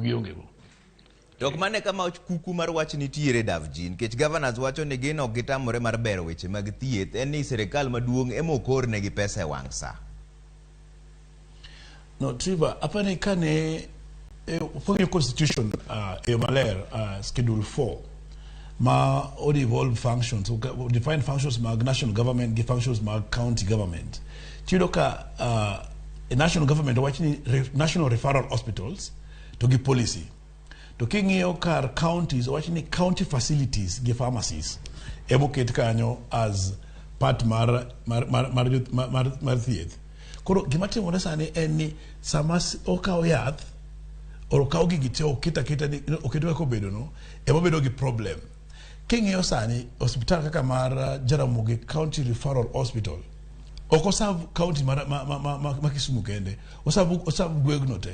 Gionge go. To ok mane kama kuku mar wach nitiere Davji, nikech governors wacho ni gin ok gitamore mar bero weche mag thieth, en ni sirikal maduong' ema ok ornegi pesa e wang' sa. No, Trevor, apani kane fwenyo constitution e yo maler, schedule 4 ma o devolve functions, o define functions mag national government gi functions mag county government. Tiyudo ka national government owach ni national referral hospitals to gi policy. To king'iyo kar counties, owach ni county facilities gi pharmacies emoket kanyo as part mar thieth. Koro gima timore sani en ni sama okaw yath or okaw gigi te oket aketa ni oket kaka obedo no, ema obedo gi problem. King'iyo sani osiptal kaka mar Jaramogi County Referral Hospital ok oserve county mar Kisumu kende, oserve gweng'no te.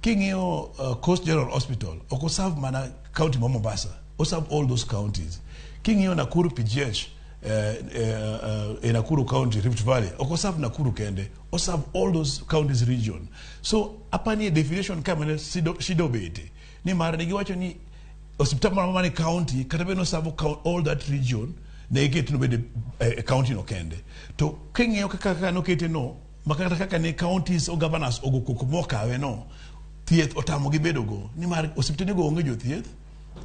King'iyo Coast General Hospital ok oserve mana county ma Mombasa, oserve all those counties. King'iyo Nakuru PGH e Nakuru County, Rift Valley, ok oserve Nakuru kende, oserve all those counties region. So apani e definition ka mane shida obete nimar ne giwacho ni osiptal moro amora mane county kata bed ni oserve all that region, ne giketo ni obed e county no kende. To king'iyo kaka nokete no, ma kata kaka ne counties o governors ogo koko mokawe no, thieth otamogi bedo go nimar osiptende go onge jothieth,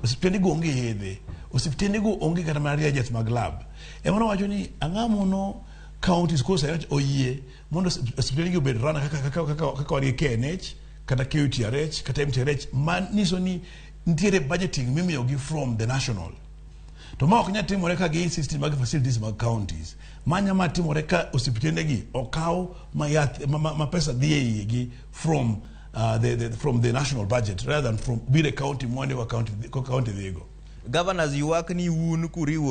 osiptende go onge yedhe, osiptende go onge kata mana reagents mag lab. Ema nowacho ni ang'o mono counties koro sani oyie mondo osiptende gi obed run kaka wan gi KNH kata KUTRH kata MTRH, manyiso ni nitiere budgeting mimiyogi from the national. To ma ok nyal timore ka gi insist mag facilities mag counties. Ma nyalo timore ka osiptende gi okaw ma yath ma pesa dhi e igi from the national budget rather than from biro e county mwande wa county ko county dhigo. Governors ywak ni un kuriwo